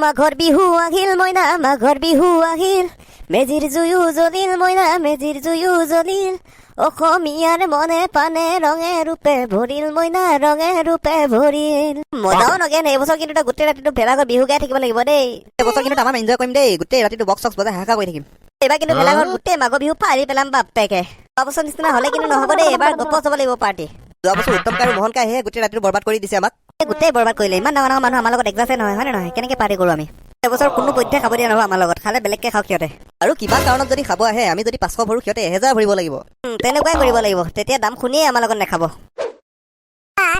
মাঘৰ বিহু আহিল মইনা, মাঘৰ বিহু আহিল, মেজিৰ জুয়ো জ্বলিল মইনা, মেজিৰ জুয়ো জ্বলিল, অসমীয়াৰ মনে পানে ৰঙে ৰূপে ভৰিল মইনা, ৰঙে ৰূপে ভৰিল। মজাও নগেন, এইবছৰ কিন্তু তই গোটেই ৰাতিটো ভেলাঘৰ বিহু গাই থাকিব লাগিব দেই। এইবছৰ কিন্তু তামাম এনজয় কৰিম দেই। গোটেই ৰাতিটো বক্স চক্স বজাই হাহাকাৰ কৰি থাকিম। এইবাৰ কিন্তু ভেলাঘৰ গোটেই মাঘৰ বিহু পাৰি পেলাম বাপেকে। যোৱা বছৰ নিচিনা হলে কিন্তু নহ'ব দেই, এইবাৰ গপচ হ'ব লাগিব পাৰ্টি। যোৱা বছৰ উত্তম কাই আৰু মোহন কাই সেয়ে গোটেই ৰাতিটো বৰবাদ কৰি দিছে আমাক। এই গোটেই বৰবাদ কৰিলে। ইমান ডাঙৰ ডাঙৰ মানুহ আমাৰ লগত এডজাষ্টে নহয়, হয় নে নহয়? কেনেকে পাৰ্টি কৰো আমি? এবছৰ কোনো পধ্যে খাব দিয়া নহ'ব আমাৰ লগত। খালে বেলেগকে খাওক সিহঁতে। আৰু কিবা কাৰণত যদি খাব আহে, আমি যদি 500 ভৰো, সিহঁতে 1000 ভৰিব লাগিব। তেনেকুৱাই কৰিব লাগিব। তেতিয়া দাম শুনিয়ে আমাৰ লগত নাখাব।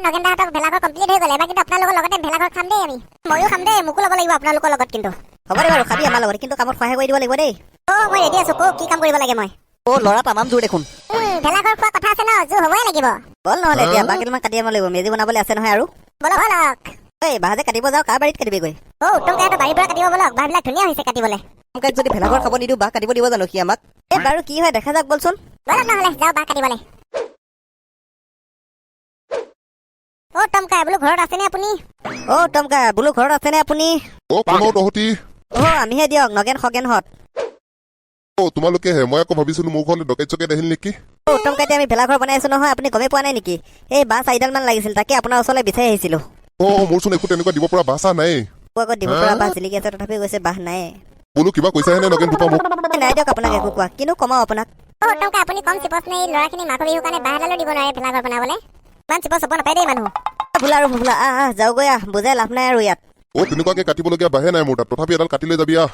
নগেন দাহঁতক ভেলাঘৰ কমপ্লিট হৈ গ'ল। এবাৰ কিন্তু আপোনালোকৰ লগতে ভেলাঘৰ খাম দেই আমি। ময়ো খাম দেই, মোকো ল'ব লাগিব আপোনালোকৰ লগত কিন্তু। হ'ব দে বাৰু, খাবি আমাৰ লগত, কিন্তু কামত সহায় কৰি দিব লাগিব দেই। অ, মই ৰেডি আছো। কওক, কি কাম কৰিব লাগে মই? অ' ল'ৰা তামাম জোৰ দেখোন। ভেলাঘৰ খোৱা কথা আছে ন, জোৰ হ'বই লাগিব। বল নহ'লে এতিয়া বাঁহ কেইটামান কাটি আনিব লাগিব। মেজি বনাবলৈ আছে নহয় আৰু। বলক বলক। এই বাঁহ যে কাটিব যাওঁ, কাৰ বাৰীত কাটিবিগৈ? অ, উত্তম কাইহঁতৰ বাৰীৰ পৰা কাটিব বলক। বাঁহবিলাক ধুনীয়া হৈছে কাটিবলৈ। উত্তম কাইক যদি ভেলাঘৰ খাব নিদিওঁ, বাঁহ কাটিব দিব জানো সি আমাক? এই বাৰু কি হয় দেখা যাওক, বলচোন। বলক নহ'লে যাওঁ বাঁহ কাটিবলৈ। অ উত্তম কাই বোলো, ঘৰত আছেনে আপুনি? অ উত্তম কা বোলো, ঘৰত আছেনে আপুনি? অ, কোন অ তহঁতি? অ, আমিহে দিয়ক, নগেন খগেনহঁত। অ, তোমালোকেহে। মই আকৌ ভাবিছিলো মোৰ ঘৰলৈ ডকাইত চকাইত আহিল নেকি। অ উত্তম কাইতে, আমি ভেলাঘৰ বনাই আছো নহয়, আপুনি গমেই পোৱা নাই নেকি? এই বাঁহ চাৰিডালমান লাগিছিল, তাকে আপোনাৰ ওচৰলৈ বিচাৰি আহিছিলো। অ, মোৰচোন একো তেনেকুৱা দিব পৰা বাঁহ চাহ নাই। আকৌ দিব পৰা বাঁহ জিলিকি আছে, তথাপি কৈছে বাঁহ নাই। বোলো, কিবা কৈছাহে নে নগেন বোপা মোক? এই নাই দিয়ক, আপোনাক একো কোৱা। কিনো কমাও আপোনাক? অ উত্তম কাই, আপুনি কম চিপচ নে? এই ল'ৰাখিনি মাঘৰ বিহুৰ কাৰণে বাঁহ এডালো দিব নোৱাৰে ভেলাঘৰ বনাবলৈ। ইমান চিপচ হ'ব নাপায় দেই মানুহ। ভোলা আৰু ভোলা, আহ আহ, যাওগৈ আহ, বুজাই লাভ নাই আৰু ইয়াত। অ, তেনেকুৱাকে কাটিবলগীয়া বাঁহে নাই মোৰ তাত। তথাপি এডাল কাটি লৈ যাবি, আহ।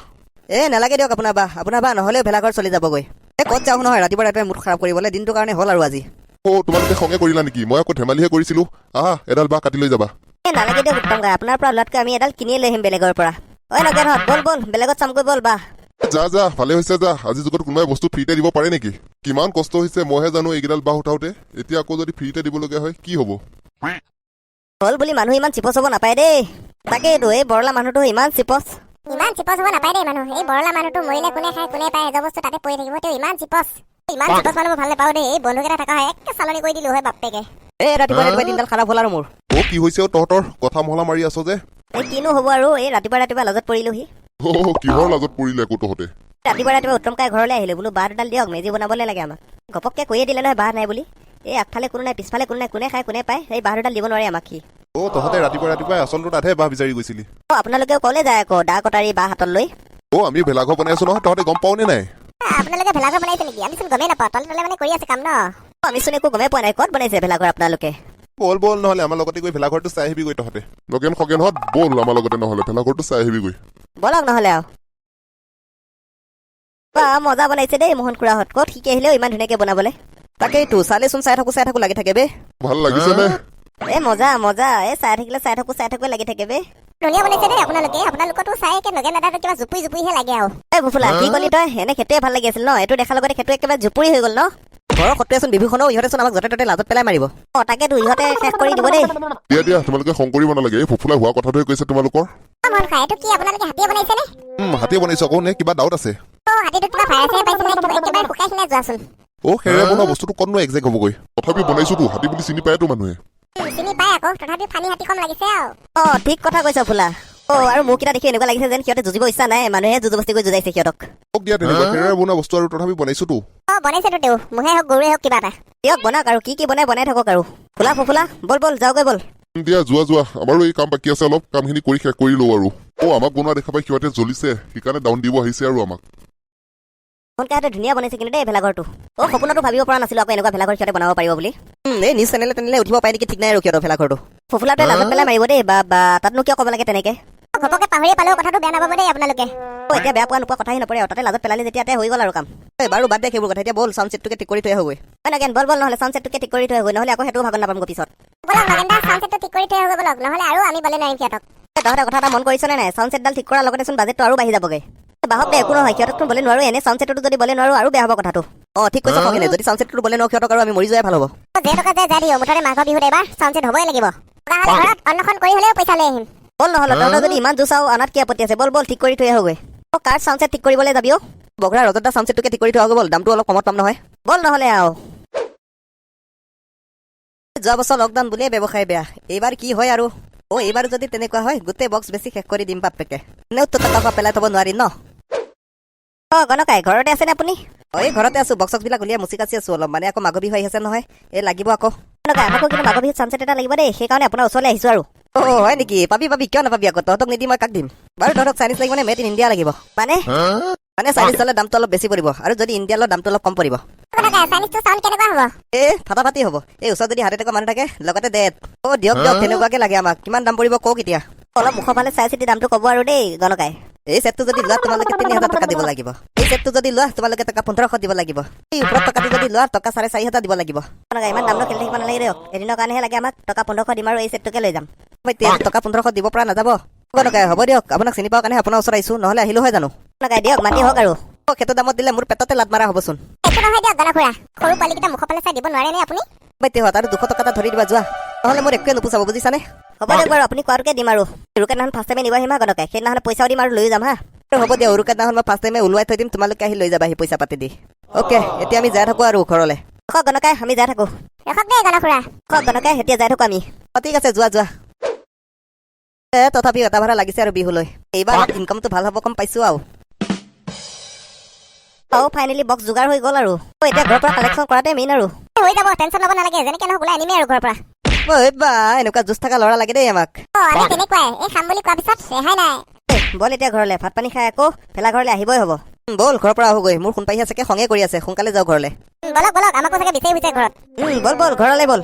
এ নালাগে দিয়ক আপোনাৰ বাঁহ। আপোনাৰ বাঁহ নহ'লেও ভেলাঘৰ চলি যাবগৈ। এই ক'ত যাওঁ নহয়, ৰাতিপুৱা ৰাতিপুৱাই মুড খাৰাপ কৰিবলৈ। দিনটোৰ কাৰণে হ'ল আৰু আজি। অ, তোমালোকে খঙে কৰিলা নেকি? মই আকৌ ধেমালিহে কৰিছিলো। আহা, এডাল বাঁহ কাটি লৈ যাবা। এই নালাগে দিয়ক উত্তম কাই, আপোনাৰ পৰা লোৱাতকৈ আমি এডাল কিনিয়ে লৈ আহিম বেলেগৰ পৰা। ঐ নগেনহঁত, ব'ল ব'ল, বেলেগত চামগৈ ব'ল বাঁহ। যা যা, ভালে হৈছে যা। আজিৰ যুগত কোনোবাই বস্তু ফ্ৰীতে দিব পাৰে নেকি? কিমান কষ্ট হৈছে মইহে জানো এইকেইডাল বাঁহ উঠাওতে। এতিয়া আকৌ যদি ফ্ৰীতে দিবলগীয়া হয়, কি হ'ব? হ'ল বুলি মানুহ ইমান চিপচ হ'ব নাপায় দেই। তাকেইতো, এই বৰলা মানুহটো ইমান চিপচ। ইমান চিপচ হ'ব নাপায় দেই মানুহ। এই বৰলা মানুহটো মৰিলে কোনে খায় কোনে পায়, এজ বস্তু তাতে পৰি থাকিব। তেওঁ ইমান চিপচ, ইমান চিপচ মানুহ মই ভাল নাপাওঁ দেই। এই বন্ধুকেইটা থকা হয় একে চালনি কৰি দিলো হয় বাপেকে। এই ৰাতিপুৱা ৰাতিপুৱা দিনডাল খাৰাপ হ'ল আৰু মোৰ। অ, কি হৈছে অ তহঁতৰ? কথা মহলা মাৰি আছ যে? এই কিনো হ'ব আৰু, এই ৰাতিপুৱা ৰাতিপুৱা লাজত পৰিলোহি। অ, কিহৰ লাজত পৰিলে আকৌ তহঁতে? ৰাতিপুৱা ৰাতিপুৱা উত্তম কাই ঘৰলৈ আহিলো, বোলো বাঁহ দুডাল দিয়ক, মেজি বনাবলৈ লাগে আমাক। ঘপককে কৈয়ে দিলে নহয় বাঁহ নাই বুলি। এই আগফালে কোনো নাই, পিছফালে কোনো নাই, কোনে খায় কোনে পায়, এই বাঁহ দুডাল দিব নোৱাৰে আমাক সি। অ, তহঁতে ৰাতিপুৱা ৰাতিপুৱাই আচলটো তাতহে বাঁহ বিচাৰি গৈছিলি? অ, আপোনালোকেও ক'লে যায় আকৌ দা কটাৰী বাঁহ হাতত লৈ? অ, আমি ভেলাঘৰ বনাই আছো নহয়, তহঁতে গম পাও নে নাই? আপোনালোকে ভেলাঘৰ বনাইছে নেকি? আমিচোন গমেই নাপাওঁ। তলে তলে মানে কৰি আছে কাম ন? অ, আমিচোন একো গমেই পোৱা নাই। ক'ত বনাইছে ভেলাঘৰ আপোনালোকে? ব'ল ব'ল নহ'লে আমাৰ লগতে গৈ ভেলাঘৰটো চাই আহিবিগৈ তহঁতে। নগেন খগেনহঁত, ব'ল আমাৰ লগতে নহ'লে ভেলাঘৰটো চাই আহিবিগৈ। ব'লক নহ'লে আৰু। বা, মজা বনাইছে দেই মোহন খুৰাহঁত। ক'ত শিকি আহিলেও ইমান ধুনীয়াকে বনাবলে? তাকেইতো, চালেচোন চাই থাকো চাই থাকো লাগি থাকে বে। ভাল লাগিছে নে? এই মজা মজা, এই চাই থাকিলে চাই থাকো চাই থাকো লাগি থাকে বে। ধুনীয়া বনাইছে দেই আপোনালোকে। আপোনালোকতো চাই একে নগেন দাদাটো কিবা জুপুৰি জুপুৰিহে লাগে আৰু। এই ভুফুলা, কি কলি তই? এনে সেইটোৱে ভাল লাগি আছিল ন? এইটো দেখাৰ লগতে সেইটো একেবাৰে জুপুৰি হৈ গ'ল ন? ঘৰৰ সত্তোৱেচোন বিভূষণও, ইহঁতেচোন আমাক য'তে ত'তে লাজত পেলাই মাৰিব। অ, তাকেতো, ইহঁতে শেষ কৰি দিব দেই। দিয়া দিয়া, তোমালোকে খং কৰিব নালাগে। এই ফুফুলাই হোৱা কথাটোহে কৈছে তোমালোকৰ। অ মোহন খুৰা, এইটো কি আপোনালোকে হাতীয়ে বনাইছে নে? হাতীয়ে বনাইছো আকৌ নে? কিবা ডাউট আছে? অ, হাতীটো কিবা ভাইৰাছে পাইছে নে কিবা? একেবাৰে শুকাই খিনাই যোৱাচোন। অ, খেৰে বনোৱা বস্তুটো ক'তনো একজেক্ট হ'বগৈ? তথাপি বনাইছোতো, হাতী বুলি চিনি পায়তো মানুহে। চিনি পাই আকৌ, তথাপি ফানি হাতী কম লাগিছে আৰু। অ, ঠিক কথা কৈছ ফুলা। অ, আৰু মোৰকেইটা দেখি এনেকুৱা লাগিছে যেন সিহঁতে যুঁজিব ইচ্ছা নাই, মানুহে যুঁজবস্তি কৰি যুঁজাইছে সিহঁতক। হওক দিয়া, তেনেকুৱা খেৰেৰে বনোৱা বস্তু আৰু তথাপি বনাইছোতো। অ, বনাইছেতো তেওঁ, মহে হওক গৰুৱে হওক কিবা এটা। দিয়ক, বনাওক আৰু কি কি বনাই বনাই থাকক আৰু। ফুলা ফুফুলা, ব'ল ব'ল, যাওঁগৈ ব'ল। দিয়া, যোৱা যোৱা। আমাৰো এই কাম বাকী আছে অলপ, কামখিনি কৰি শেষ কৰি লওঁ আৰু। অ, আমাক বনোৱা দেখা পাই সিহঁতে জ্বলিছে, সেইকাৰণে ডাউন দিব আহিছে আৰু আমাক। সোনকালে ধুনীয়া বনাইছে কিন্তু দেই ভেলাঘৰটো। অ, সপোনতো ভাবিব পৰা নাছিলো আকৌ এনেকুৱা ভেলাঘৰ সিহঁতে বনাব পাৰিব বুলি। এই নিউজ চেনেলে তেনেলে উঠিব পাই নেকি ঠিক নাই আৰু সিহঁতৰ ভেলাঘৰটো। ফুফুলাটোৱে লাজত পেলাই মাৰিব দেই। বা বা, তাতনো কিয় ক'ব লাগে তেনেকে? অ, ঘপকে পাহৰিয়ে পালেও কথাটো বেয়া নাপাব দেই আপোনালোকে। অ, এতিয়া বেয়া পোৱা নোপোৱা কথাই নপৰে আৰু। তাতে লাজত পেলালি যেতিয়া হৈ গ'ল আৰু কাম। এই বাৰু বাদ দে সেইবোৰ কথা, এতিয়া ব'ল চাউণ্ড ছেটটোকে ঠিক কৰি থৈ আহোগৈ। হয় নগেন, ব'ল ব'ল নহ'লে চাউণ্ড ছেটটোকে ঠিক কৰি থৈ আহোগৈ, নহ'লে আকৌ সেইটোও ভাগত নাপামগৈ পিছত। ব'লক নগেন দা, চাউণ্ড ছেটটো ঠিক কৰি থৈ আহোগৈ ব'লক, নহ'লে আৰু আমি বলে নোৱাৰিম সিহঁতক। এই তহঁতে কথা এটা মন কৰিছনে নাই? চাউণ্ড ছেটডাল ঠিক কৰাৰ লগতে চোন বাজেটটো আৰু বাঢ়ি যাবগৈ। বাহক দে, একো নহয়। সিহঁতকতো বলে নোৱাৰো, এনে চাউণ্ড ছেটটো যদি বলে নোৱাৰো আৰু বেয়া হ'ব কথাটো। অ, ঠিক কৈছ খগেনে। যদি চাউণ্ড ছেটটো বলে নোৱাৰো সিহঁতক আৰু আমি মৰি যোৱাই ভাল হ'ব। অ, যে টকা যায় যায় দিও, মুঠতে মাঘৰ বিহুত এইবাৰ চাউণ্ড ছেট হ'বই লাগিব। টকা হ'লে ঘৰত অন্নখন কৰি হ'লেও পইচা লৈ আহিম। ব'ল নহ'লে, তহঁতৰ যদি ইমান জোচ আৰু আনাত কি আপত্তি আছে? ব'ল ব'ল, ঠিক কৰি থৈ আহোগৈ। অ, কাৰ চাউণ্ড ছেট ঠিক কৰিবলৈ যাবি অ? বগৰা ৰজত দা চাউণ্ড ছেটটোকে ঠিক কৰি থৈ আহোগৈ ব'ল, দামটো অলপ কমত পাম নহয়। ব'ল নহ'লে আৰু। যোৱা বছৰ লকডাউন বুলিয়ে ব্যৱসায় বেয়া, এইবাৰ কি হয় আৰু। অ' এইবাৰ যদি তেনেকুৱা হয়, গোটেই বক্স বেছি শেষ কৰি দিম বাপেকে। এনেওতো টকা পেলাই থ'ব নোৱাৰি ন। অ' গণকাই, ঘৰতে আছেনে আপুনি? অ' এই ঘৰতে আছো। বক্স চক্সবিলাক উলিয়াই মুচি কাচি আছো অলপ। মানে আকৌ মাঘ বিহু আহি আছে নহয়, এই লাগিব আকৌ। গণকাই, আমাকো কিন্তু মাঘ বিহুত চানচেট এটা লাগিব দেই। সেইকাৰণে আপোনাৰ ওচৰলৈ আহিছো আৰু। অ' হয় নেকি? পাবি পাবি, কিয় নাপাবি আকৌ। তহঁতক নিদি মই কাক দিম বাৰু? তহঁতক চাইনিজ লাগিব নে মেড ইন ইণ্ডিয়া লাগিব? মানে? মানে চাইনিজ হ'লে দামটো অলপ বেছি পৰিব আৰু যদি ইণ্ডিয়া লয়, দামটো অলপ কম পৰিব। গণকাই, চাইনিজটো চাউণ্ড কেনেকুৱা হ'ব? এ ফাটাফাটি হ'ব। এই ওচৰত যদি হাত এটকা মানুহ থাকে লগতে ডেট। অ' দিয়ক দিয়ক, তেনেকুৱাকে লাগে আমাক। কিমান দাম পৰিব কওক এতিয়া। অলপ মুখৰ ফালে চাই চিতি দামটো ক'ব আৰু দেই গণকাই। এই ছেটটো যদি লোৱা, তোমালোকে 3000 টকা দিব লাগিব। এই ছেটটো যদি লোৱা, তোমালোকে টকা 1500 দিব লাগিব। এই ওপৰত টকাটো যদি লোৱা, টকা 4500 দিব লাগিব। গণকাই, ইমান দামটো খেলি থাকিব নালাগে দিয়ক। এদিনৰ কাৰণেহে লাগে আমাক। টকা 1500 দিম আৰু এই ছেটটোকে লৈ যাম। এতিয়া টকা 1500 দিব পৰা নাযাব গণকাই। হ'ব দিয়ক, আপোনাক চিনি পোৱাৰ কাৰণে আপোনাৰ ওচৰত আহিছো, নহ'লে আহিলো হয় জানো? গণকাই, দিয়ক, মান্তি হওক আৰু। অ' সেইটো দামত দিলে মোৰ পেটতে লাত মাৰা হ'বচোন। একো নহয় দিয়ক গণখুৰা। সৰু পোৱালীকেইটা মুখৰ ফালে চাই দিব নোৱাৰে নে আপুনি? বাইদেউহঁত, আৰু 200 টকা এটা ধৰি দিবা যোৱা, নহ'লে মোৰ একোৱে নোপোচাব, বুজিছানে? হ'ব দিয়ক বাৰু, আপুনি কোৱাটোকে দিম আৰু। উৰুকা দিনাখন ফাৰ্ষ্ট টাইমে নিব আহিম হা গণকাই। সেইদিনাখন পইচাও দিম আৰু লৈও যাম হা। হ'ব দিয়া, উৰুকা দিনাখন মই ফাৰ্ষ্ট টাইমে ওলোৱাই থৈ দিম, তোমালোকে আহি লৈ যাবাহি পইচা পাতি দি। অ'কে, এতিয়া আমি যাই থাকো আৰু ঘৰলৈ। ৰখক গণকাই, আমি যাই থাকো। ৰখক দেই গণখুৰা। ৰখক গণকাই, এতিয়া যাই থাকো আমি। অ' ঠিক আছে, যোৱা যোৱা। এ তথাপিও এটা ভাড়া লাগিছে আৰু বিহুলৈ। এইবাৰ ইনকামটো ভাল হ'ব কম পাইছো আৰু। অ' ফাইনেলি বক্স যোগাৰ হৈ গ'ল আৰু। অ' এতিয়া ঘৰৰ পৰা কালেকশ্যন কৰাটোৱে মেইন আৰু। হৈ যাব, টেনশ্যন ল'ব নালাগে। যেনেকে নহওক ওলাই আনিমেই আৰু ঘৰৰ পৰা। ঐ বা, এনেকুৱা যুঁজ থকা ল'ৰা লাগে দেই আমাক। অ' আমি তেনেকুৱাই। এই খাম বুলি কোৱাৰ পিছত ৰেহাই নাই। এ, ব'ল এতিয়া ঘৰলৈ। ভাত পানী খাই আকৌ ভেলাঘৰলৈ আহিবই হ'ব। ব'ল, ঘৰৰ পৰা আহোগৈ। মোৰ সোণপাহী চাগে খঙে কৰি আছে। সোনকালে যাওঁ ঘৰলৈ। বলক বলক, আমাকো চাগে বিচাৰি ফুৰিছে ঘৰত। ব'ল ব'ল, ঘৰলৈ ব'ল।